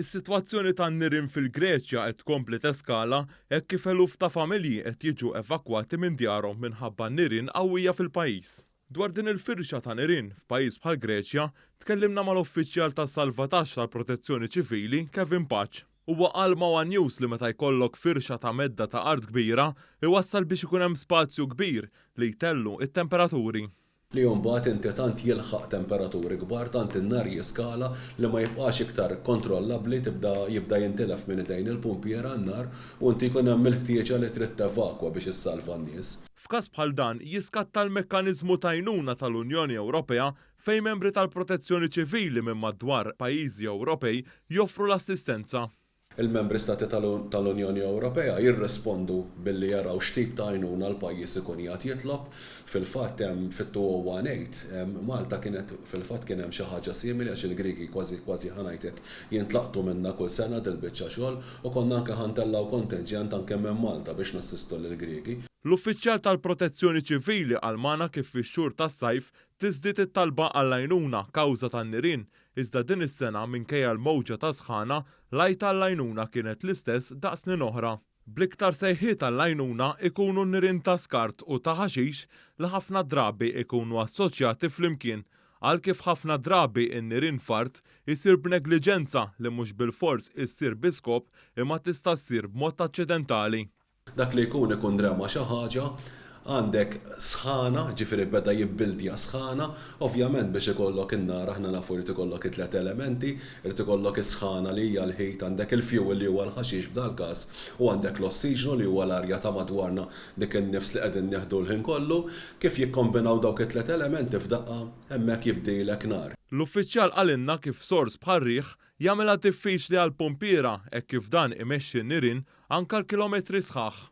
Is-sitwazzjoni tan-nirien fil-Greċja qed tkompli teskala hekk kif eluf ta' familji qed jiġu evakwati minn djarhom minħabba nirien qawwija fil-pajjiż. Dwar din il-firxa ta' nirien f'pajjiż bħall-Greċja, tkellimna mal-uffiċjal tas-salvataġġ tal-Protezzjoni Ċivili Kevin Pace. Huwa qal ma' one News li meta jkollok firxa ta' medda ta' art kbira, iwassal biex ikun hemm spazju kbir li jtellu t-temperaturi. Li mbagħad inti tant jilħaq temperaturi kbar, tant in-nar jiskala li ma jibqax iktar kontrollabbli, tibda jibda jintilef minn idejn il-pumpiera n-nar u inti jkun hemm il-ħtieġa li trid tevakwa biex issalva n-nies. F'każ bħal dan jiskatta l-mekkaniżmu t'għajnuna tal-Unjoni Ewropea fejn membri tal-Protezzjoni Ċivili minn madwar pajjiżi Ewropej joffru l-assistenza. Il-Membri Stati tal-Unjoni Ewropea jirrispondu billi jaraw x'tip ta' għajnuna l-pajjiż ikun qiegħed jitlob. Fil-fatt hemm fit-2018 Malta kienet fil-fatt kien hemm xi ħaġa simili għax il-Griegi kważi kważi ħa ngħid hekk jintlaqtu minnha kull sena dil-biċċa xogħol u konna anke ħa ntellgħu kontinġent anke minn Malta biex nassistu lill-Griegi. L-uffiċjal tal-Protezzjoni Ċivili qal magħna kif fix-xhur tas-sajf tiżdied it-talba għall-għajnuna kawża tan-nirien Iżda din is-sena minkejja l-mewġa ta' sħana, l-għajta għall-għajnuna kienet l-istess daqs snin oħra. Bl-iktar sejħiet għall-għajnuna ikunu n-nirien ta' skart u ta' ħaxix li ħafna drabi ikunu assoċjati flimkien. Qal kif ħafna drabi n-nirien f'art isir b'negliġenza li mhux bilfors issir bi skop imma tista' ssir b'mod aċċidentali. Dak li jkun ikun rema xi ħaġa, għandek sħana, ġifieri beda jibbildja sħana, ovvjament biex ikollok in-nar aħna nafu jrid ikollok it-tliet elementi, irid ikollok is-sħana li hija l-heat, għandek il-fuel li huwa l-ħaxix f'dal-każ u għandek l-ossiġnu li huwa l-arja ta' madwarna dik in-nifs li qegħdin nieħdu l-ħin kollu. Kif jikkombinaw dawk it-tliet elementi f'daqqa, hemmhekk jibdilek nar. L-uffiċjal qalilna kif sors bħar-riħ jagħmilha diffiċli għall-pumpiera hekk kif dan imexxi n-nirien anke l-kilometri sħaħ.